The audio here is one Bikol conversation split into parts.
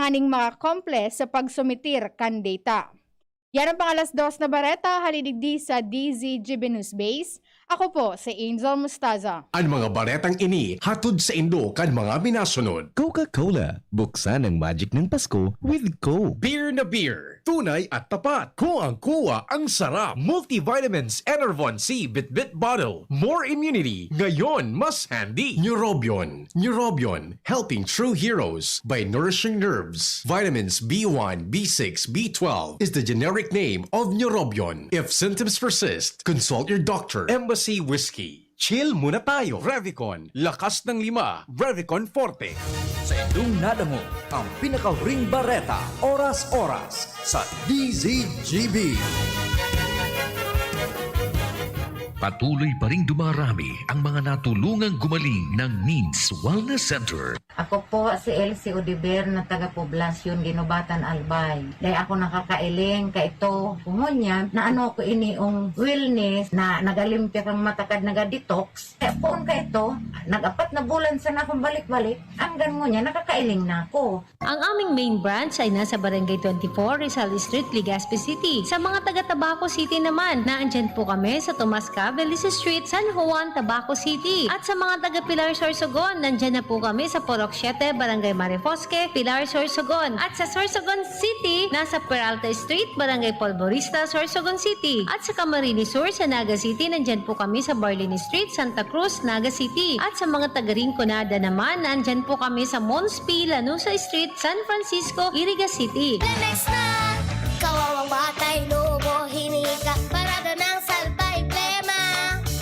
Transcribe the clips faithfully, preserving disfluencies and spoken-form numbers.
aning makakomple sa pagsumitir kan data. Yan ang pang alas dos na bareta, hali digdi sa D Z G B News Base. Ako po si Angel Mustaza. An mga baretang ini hatod saindo kan mga minasunod. Coca-Cola, buksan ang magic ng Pasko with Coke. Beer na beer, tunay at tapat. Coang-coa ang sarap. Multivitamins, Enervon C, Bitbit Bottle. More immunity, ngayon mas handy. Neurobion, Neurobion, helping true heroes by nourishing nerves. Vitamins B one, B six, B twelve is the generic name of Neurobion. If symptoms persist, consult your doctor. Embassy Whiskey. Chill muna tayo. Revicon, lakas ng lima. Revicon Forte. Sa indong nadangog, ang pinakahuring bareta, oras-oras, sa D Z G B. Patuloy pa ring dumarami ang mga natulungang gumaling ng Needs Wellness Center. Ako po si Elsie Odiver na taga Poblacion, Guinobatan, Albay. Dai ako nakakailing, kaito, ngunyan, naano ko ini ong wellness na nagalimpya kang matakad, naga-detox. Kaya poon kaito, nag-apat na bulan sana akong balik-balik, hanggang ngunyan, nakakailing na ako. Ang aming main branch ay nasa Barangay twenty-four, Rizal Street, Legazpi City. Sa mga taga Tabaco City naman, naandyan po kami sa Tomas Cavelis Street, San Juan, Tabaco City. At sa mga taga Pilar, Sorsogon, nandyan na po kami sa Purok siete, Barangay Marifosque, Pilar, Sorsogon. At sa Sorsogon City, nasa Peralta Street, Barangay Polvorista, Sorsogon City. At sa Camarines Sur, sa Naga City, nandyan po kami sa Barlini Street, Santa Cruz, Naga City. At sa mga taga Rinconada naman, nandyan po kami sa Mons P. Lanuza Street, San Francisco, Iriga City. Lemex na! Kawawang batay, lobo, hinika, parada ng salbay, plema.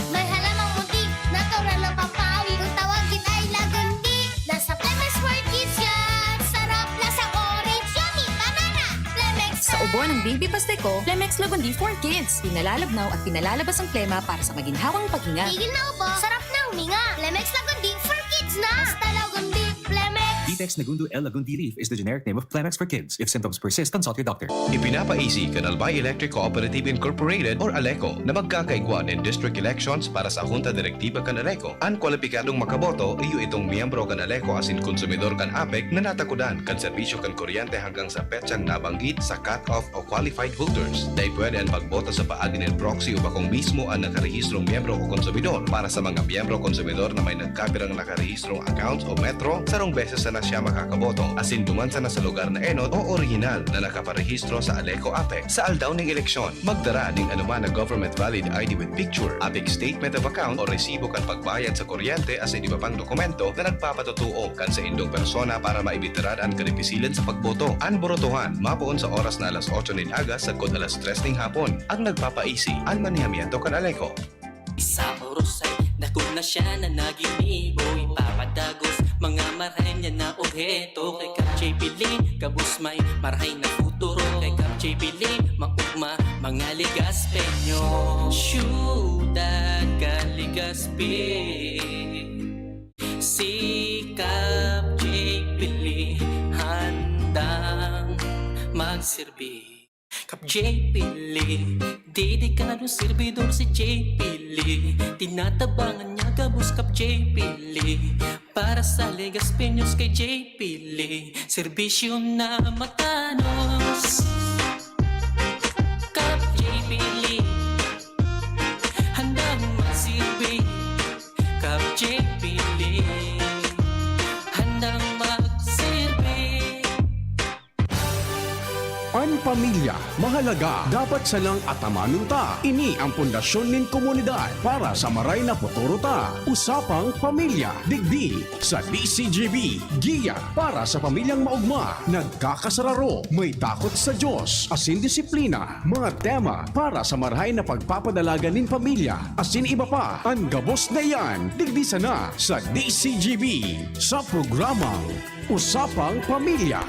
May halamang muntik, natural na pampawi. Kung tawagin ay lagundi, nasa Plemex for Kids yan. Sarap, lasang orange, yummy, banana. Plemex Sa na! Ubo ng Baby Pasteco, Plemex Lagundi for Kids. Pinalalabnaw at pinalalabas ang plema para sa maginhawang paghinga. Tigil na ubo, sarap na huminga. Plemex Lagundi for Kids na! Basta Lagundi, Plemex! Vitex Nagundo L Lagundi Leaf is the generic name of Plemex for Kids. If symptoms persist, consult your doctor. Ipinapaisi kan Albay Electric Cooperative Incorporated or ALECO na magkakaigwa nin district elections para sa Junta Directiva kan ALECO. An kwalipikadong makaboto iyo itong miyembro kan ALECO asin konsumidor kan APEC na natakodan kan serbisyo kan kuryente hanggang sa petsang nabanggit sa cut-off o qualified holders. Dai pwede an pagboto sa paagi nin proxy o bakong mismo an nakarehistrong miyembro o konsumidor. Para sa mga miyembro o konsumidor na may nagkapirang nakarehistrong accounts o Metro, sarong beses sana siya makakaboto, asin duman sana sa lugar na enot o orihinal na nakaparehistro sa ALECO APEC. Sa aldaw nin eleksyon, magdara nin anoman na government valid I D with picture, APEC statement of account o resibo kan pagbayad sa kuryente asin iba pang dokumento na nagpapatotoo kan saindong persona para maibitiran an kadipisilan sa pagboto. An borotohan mapoon sa oras na alas otso nin aga sagkod alas tres nin hapon. Ang nagpapaisi, an manihamiento kan ALECO. Sa oros ay dakul na siya na naginibo, ipapadagos mga marahay niya na obheto. Kay Kap J P Lee, gabos may marahay na futuro. Kay Kap J P Lee, maugma mga Legaspeño. Syudad kan Legazpi, si Kap J P Lee handang magserbi. Kap J P Lee, dedikadong serbidor si J P Lee. Tinatabangan niya gabos Kap J P Lee. Para sa Legaspeños kay J P Lee, serbisyo na matanos. Kap J P Lee, handang magserbi. Kap J P Lee, handang magserbi. An pamilya mahalaga, dapat sanang atamanon ta. Ini ang pundasyon nin komunidad para sa maray na futuro ta. Usapang Pamilya, digdi sa D C G B. Giya para sa pamilyang maugma, nagkakasararo, may takot sa Diyos, asin disiplina. Mga tema para sa marahay na pagpapadalagan nin pamilya, asin iba pa. An gabos na iyan, digdi sana sa D C G B, sa programang Usapang Pamilya.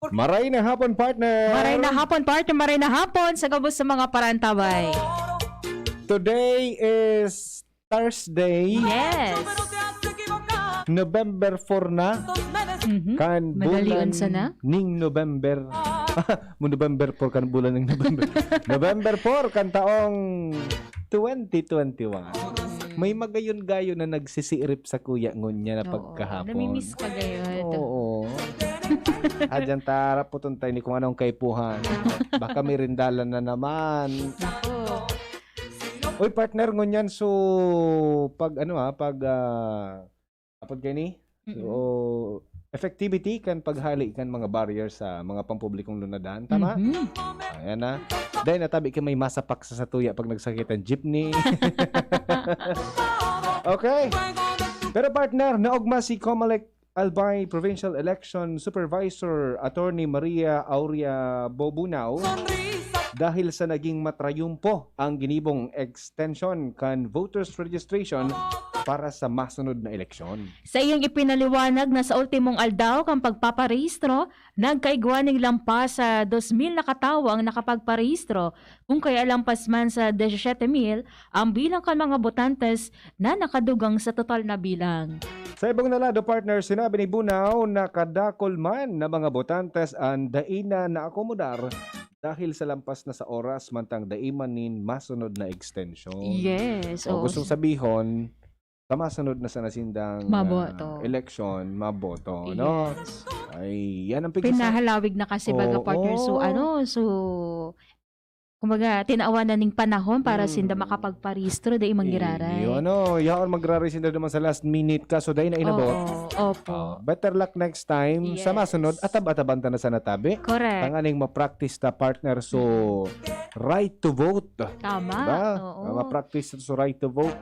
Maray na hapon, partner. Maray na hapon, partner. Maray na hapon sa gabos sa mga parantabay. Today is Thursday. Yes. November four na. Mhm. Kan Madalion bulan sana? Ning November. Mo November four kan bulan ning November. November four kan taong twenty twenty-one. May magayon-gayon na nagsisiirip sa kuya ngunyan na Oo, pagkahapon. Namimiss ka gayon. Oo. Adyan ta, raputon tayo ni kung anong kaipuhan. Baka may rindalan na naman. Nako. Uy, partner, ngunyan, so, pag ano ha, pag, ah, apod kayo ni? Mm-mm. So, effectivity kan paghali kan mga barrier sa mga pampublikong lunadahan. Tama? Mhm. Ayan na. Dahil natabi ka may masapak sa satuya pag nagsakit ang jeepney. Okay. Pero partner, naogma si Comelec Albay Provincial Election Supervisor Attorney Maria Aurea Bobunao dahil sa naging matrayumpo ang ginibong extension kan voters registration para sa masunod na eleksyon. Sa iyang ipinaliwanag na sa ultimong aldaw kan pagpaparehistro, nagkaigwa ning lampas sa dos mil na katawo ang nakapagparehistro, kung kaya lampas man sa disisiyete mil ang bilang kan mga botantes na nakadugang sa total na bilang. Sa ibong na lado, partner, sinabi ni Bunao na kadakol man na mga botantes an dai na naakomodar dahil sa lampas na sa oras mantang dai man nin masunod na extension. Yes, So, oo. gustong sabihon, sa masunod na sana sindang, Maboto. ah, eleksyon, maboto, no? Yes. Ay, yan ang pigsa- Pinahalawig na kasi, baga, Oo. partner. So, ano, so, kumbaga, tinawan na ning panahon para sinda Mm. makapagparehistro, dai man giraray. Iyo, ano, yaon magraray sinda naman sa last minute, kaso dai na inabot. Oo, opo. Ah, better luck next time. Sa Yes. masunod, atab-ataban ta na sana tabi. Correct. Tanganing ma-practice ta, partner, so Mm. right to vote. Tama, Diba? oo. Ah, ma-practice ta so right to vote.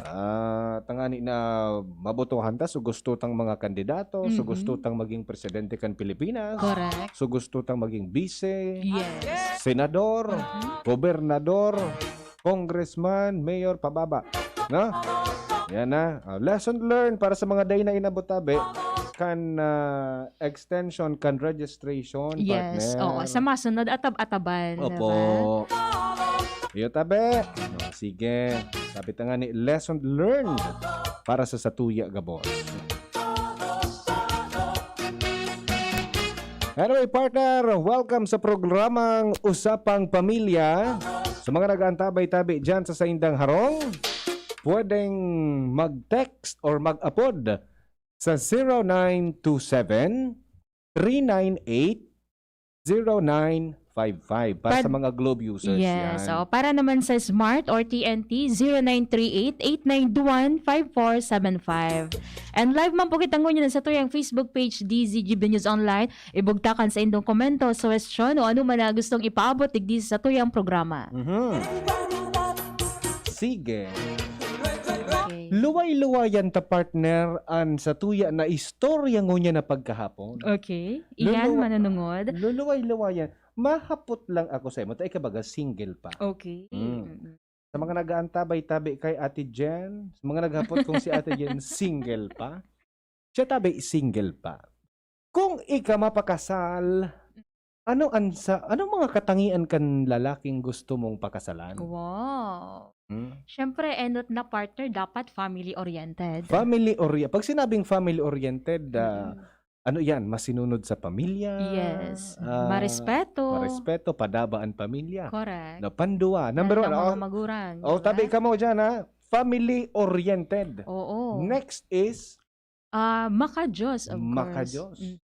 Ah, tangani na mabotohan ta, so gusto tang mga kandidato, so Mhm. gusto tang maging presidente kan Pilipinas, Correct. so gusto tang maging bise, Yes. senador, Mhm. gobernador, congressman, mayor, pababa. No? Yan na. Ah, lesson learned para sa mga day na inabot tabi kan, ah, extension kan registration, Yes, partner. oo. Sa masunod, atab-ataban, Opo. diba? Iyo tabi. Oh, sige. Sabi ta nga ni, lesson learned para sa satuya gabos. Anyway, partner, welcome sa programang Usapang Pamilya. Sa mga nag-aantabay tabi dyan sa saindang harong, pwedeng mag-text or mag-apod sa zero nine two seven, three nine eight, zero nine five five. Para Pad- sa mga Globe users Yes, yan. oh, para naman sa Smart or T N T, zero nine three eight, eight nine one, five four seven five. And live man po kita ngunyan sa tuyang Facebook page, D Z G B News Online. Ibugtakan sa indong komento, suwestyon o ano man na gustong ipaabot digdi sa tuyang programa. Mhm. Sige. Okay. Luway-luwayan ta, partner, an satuya na istorya ngunyan na pagkahapon. Okay. Iyan, Luluwa-, manunungod. luluway-luwayan. Mahapot lang ako sa imo. Ta ikaw baga, single pa. Okay. Mm. Mm-mm. Sa mga nag-aantabay tabi kay Ate Jen, sa mga naghapot kung si Ate Jen single pa, siya tabi single pa. Kung ika mapakasal, ano an sa, anong mga katangian kan lalaking gusto mong pakasalan? Wow. Hmm? Siyempre, enot na partner, dapat family-oriented. Family ori-, pag sinabing family-oriented, ah, Mm-mm. ano yan? Masinunod sa pamilya? Yes. Ah, Marespeto. marespeto, padaba an pamilya. Correct. Na pandua. Number Lalo one, na mga oh. magurang, Oh, di tabi ba? ka mo dyan, ha? Family-oriented. Oo. Next is Ah, maka-Diyos, of course. Maka-Diyos. Mm.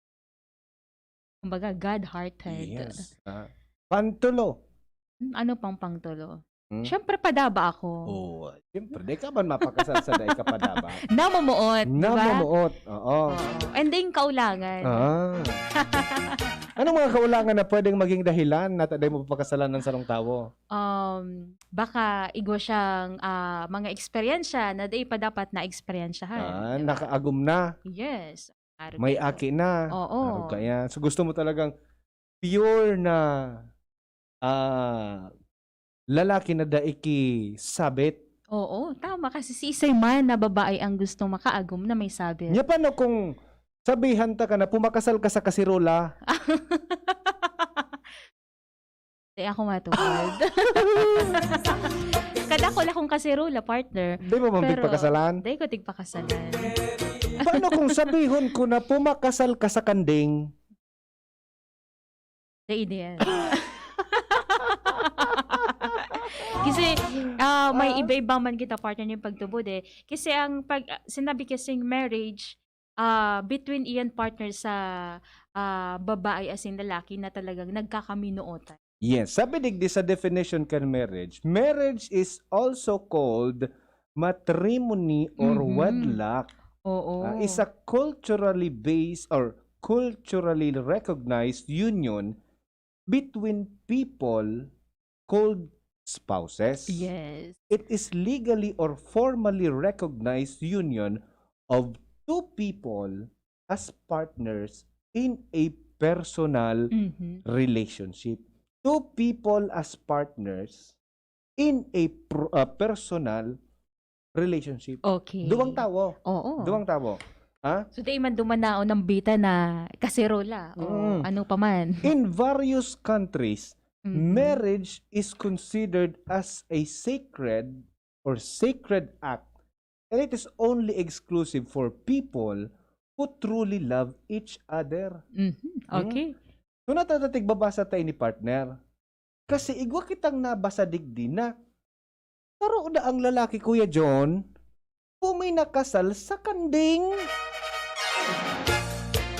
Kumbaga, God-hearted. Yes. Ah, pantulo. Hmm, ano pang pangtulo? Hmm? Siyempre, padaba ako. Oo, siyempre. Di ka man mapakasal sa dai ka padaba. Namumuot, di ba? Namumuot, oo. Oo. And then, kaulangan. Ah. Anong mga kaulangan na pwedeng maging dahilan na ta-, dai mo papakasalan ng sarong tawo? Um, baka igwa siyang, ah, mga eksperyensya na dai pa dapat na-eksperyensyahan, Ah, di ba? nakaagom na. Yes. Arog May kayo. aki na. Oo. Arog kaya. So, gusto mo talagang pure na, ah, lalaki na dai ki sabit. Oo, tama. Kasi siisay man na babae ang gustong makaagom na may sabit? Nya, paano kung sabihan ta ka na pumakasal ka sa kasirola? Di ako matupad. Kadakol akong kasirola, partner. Di mo man Pero, pigpakasalan? di ko tigpakasalan. Paano kung sabihon ko na pumakasal ka sa kanding? The ideal. Kasi ah, may Ah. iba-iba man kita, partner, yung pagtubod eh. Kasi ang pag ah, sinabi kasing marriage ah, between iyan, partner, sa ah, babae asin lalaki na talagang nagkakaminootan. Yes. Sabi digdi sa definition kan marriage, marriage is also called matrimony or Mhm. wedlock. Oo. Ah, is a culturally based or culturally recognized union between people called spouses. Yes. It is legally or formally recognized union of two people as partners in a personal Mhm. relationship. Two people as partners in a pr- uh, personal relationship. Okay. Duwang tawo. Oo. Duwang tawo. Ha? So, di man dumanaon ng bita na kaserola o Mm. ano pa man. In various countries, Mhm. marriage is considered as a sacred or sacred act, and it is only exclusive for people who truly love each other. Mhm. Okay. So, natatatig babasa tayo ni partner. Kasi igwa kitang nabasa digdi na taro na ang lalaki, Kuya John, kung may nakasal sa kanding.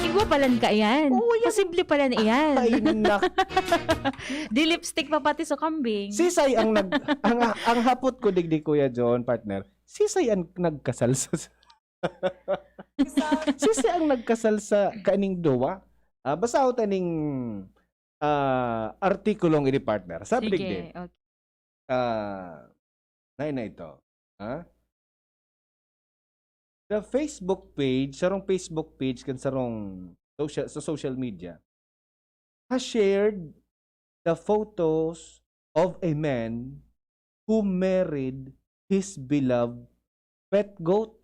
Igwa palan ka yan. Oo, yan. Posible palan iyan. Ay, nak. Di lipstick pa pati sa kambing. Sisay ang nag ang, ang hapot ko digdi, Kuya John, partner. Sisay ang nagkasal sa Sisay ang nagkasal sa kaning duwa? Ah, basta ako taning ah, artikulong ini, partner. Sabi Sige. digdi, Okay. ah, na ito. Ha? The Facebook page, sarong Facebook page kan sarong social, sa social media, has shared the photos of a man who married his beloved pet goat.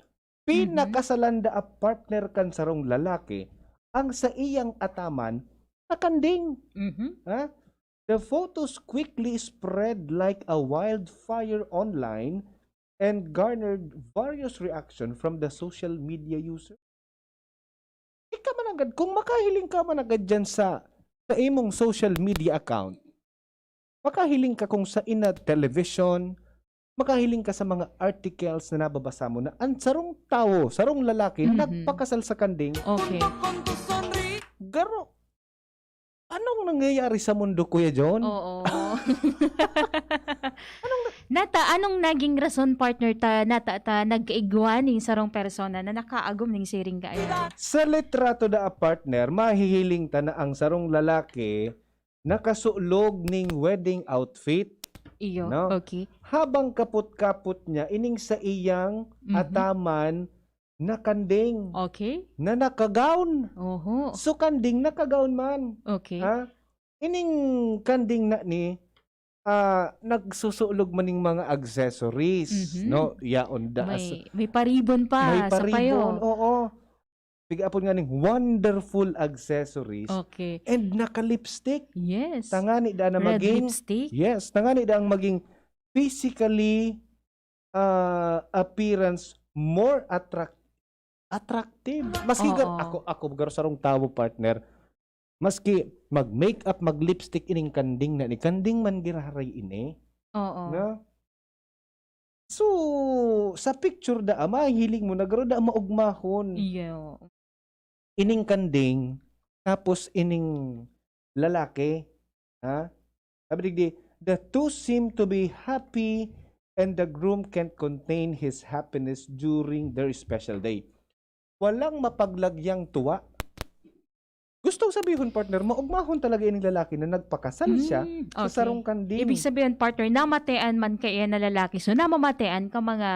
Mhm. Pinakasalan da a partner kan sarong lalaki ang saiyang ataman na kanding. Mhm. Ha? The photos quickly spread like a wildfire online and garnered various reaction from the social media user. Ika man agad, kung makahiling ka man agad dyan sa, sa imong social media account, makahiling ka kung sa ina television, makahiling ka sa mga articles na nababasa mo na ang sarong tawo, sarong lalaki, Mhm. nagpakasal sa kanding. Okay. Garo, anong nangyayari sa mundo, Kuya John? Oo. Nata, anong naging rason, partner, ta nata ta nagkaigwa ning sarong persona na nakaagom ning siring kaiyan? Sa litrato da a partner, mahihiling ta na ang sarong lalaki nakasulog ning wedding outfit. Iyo, No? Okay. Habang kapot-kapot niya ining sa iyang Mhm. ataman na kanding Okay. na naka-gown. Oho. So kanding naka-gown man. Okay. Ha? Ining kanding na ni ah, nagsusulog man ning mga accessories, Mhm. no? Yaon da as- May, may paribon pa may sa paribon, payo. Oo. Pigapon nga ning wonderful accessories Okay. and naka-lipstick. Yes. Tangani da na Red maging lipstick. Yes, tangani da ang maging physically ah, appearance more attract attractive. Maski gar- Oo. ako ako gar sarong tawo, partner. Maski mag-makeup, mag-lipstick ining kanding na ni kanding man giraray ini. Oo. Na? So, sa picture da, mahihiling mo na garo da maugmahon. Iyo. Ining kanding, tapos ining lalaki, ha? Sabi digdi, "The two seem to be happy and the groom can't contain his happiness during their special day." Walang mapaglagyang tuwa. Gusto sabihon, partner, maugmahon talaga ining lalaki na nagpakasal siya Mm, sa okay. sarong kanding. Ibig sabihin, partner, namatean man kaya na lalaki. So, namamatean ka mga